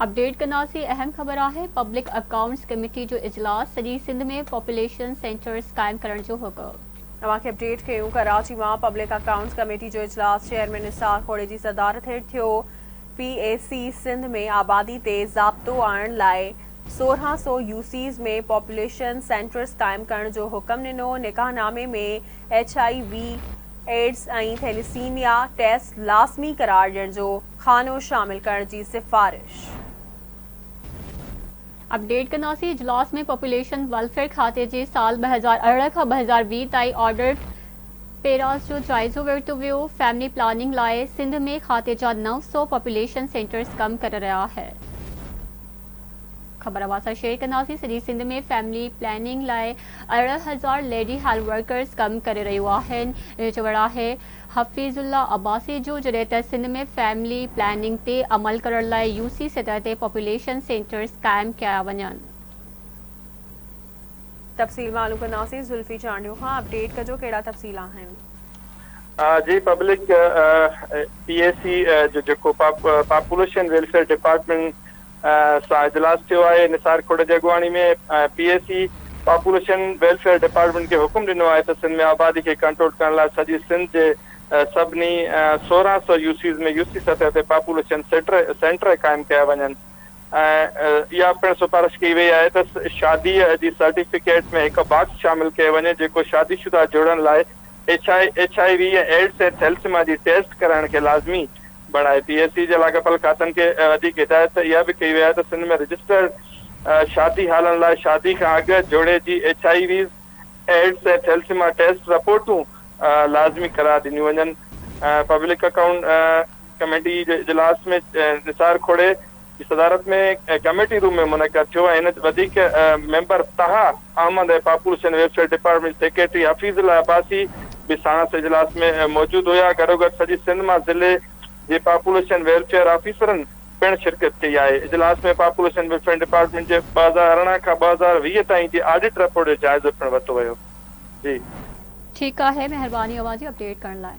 Update ڪنداسين اهم خبر آهي پبلڪ اڪائونٽس ڪميٽي جو اجلاس سڄي سنڌ ۾ پاپوليشن سينٽرز قائم ڪرڻ جو حڪم. اوهان کي اپڊيٽ ڪيون ڪراچي مان پبلڪ اڪائونٽس ڪميٽي جو اجلاس چيئرمين نثار کوڙي جي صدارت هيٺ ٿيو پي اي سي سنڌ ۾ آبادي تي ضابطو آڻڻ لاء 1600 يو سيز ۾ پاپوليشن سينٽرز قائم ڪرڻ جو حڪم ڏنو نڪاح نامي ۾ H I V AIDS ۽ thalassemia test لازمي قرار ڏيڻ جو خانو شامل ڪرڻ جي سفارش. اپڊيٽ ڪنداسين اجلاس ۾ پاپوليشن ويلفيئر کاتي جي سال 2018 کان 2020 تائين آڊٽ پيراز جو جائزو ورتو ويو، فيملي پلاننگ لاء سنڌ ۾ کاتي جا 900 پاپوليشن سينٽرز ڪم ڪري رهيا آهن. خبر اوهان سان شيئر ڪنداسين سڄي سنڌ ۾ فيملي پلاننگ لاء 18 هزار ليڊي هيلٿ ورڪرز ڪم ڪري رهيون آهن اهو چوڻ آهي حفيظ الله عباسي جو جڏهن ته سنڌ ۾ فيملي پلاننگ تي عمل ڪرڻ لاء يو سي سطح تي پاپوليشن سينٽرز قائم ڪيا وڃن. تفصيل معلوم ڪنداسين زلفي چانڊيو کان اپڊيٽ ڪجو ڪهڙا تفصيل آهن. جي پبلڪ پي اي سي جو جيڪو پاپوليشن ويلفيئر ڊپارٽمينٽ سان اجلاس ٿيو آهي، نثار کوڙ جي اڳواڻي ۾ P A C population welfare department کي حڪم ڏنو آهي ته سنڌ ۾ آبادي کي ڪنٽرول ڪرڻ لاء سڄي سنڌ جي سڀني 1600 يو سيز ۾ يو سي سطح تي پاپوليشن سينٽر قائم ڪيا وڃن ۽ اها پڻ سفارش ڪئي وئي آهي ته شادي جي سرٽيفڪيٽ ۾ هڪ باڪس شامل ڪيو وڃي جيڪو شادي شده جوڙن لاء H I V ۽ AIDS ۽ thalassemia جي ٽيسٽ ڪرائڻ کي لازمي بڻائي. پي اي سي جي لاڳاپيل کاتن کي وڌيڪ هدايت اها به ڪئي وئي آهي ته سنڌ ۾ رجسٽرڊ شادي هالن لاء شادي کان اڳ جوڙي جي H I Vs, AIDS ۽ thalassemia test رپورٽون لازمي قرار ڏنيون وڃن. پبلڪ اڪائونٽ ڪميٽي جي اجلاس ۾ نثار کوڙي جي صدارت ۾ ڪميٽي روم ۾ منعقد ٿيو ۽ هن وڌيڪ member Taha Ahmed ۽ population welfare department جي سيڪريٽري حفيظ الله عباسي به ساڻس اجلاس ۾ موجود هيا گڏوگڏ سڄي سنڌ مان ضلعي جي پاپوليشن ويلفيئر آفيسرن پڻ شرڪت ڪئي آهي اجلاس ۾ پاپوليشن ويلفيئر ڊپارٽمينٽ جي 2018 کان 2020 تائين جي آڊٽ رپورٽ جو جائزو پڻ ورتو ويو جي. ٺيڪ آهي مهرباني اوهان جي اپڊيٽ ڪرڻ لاء.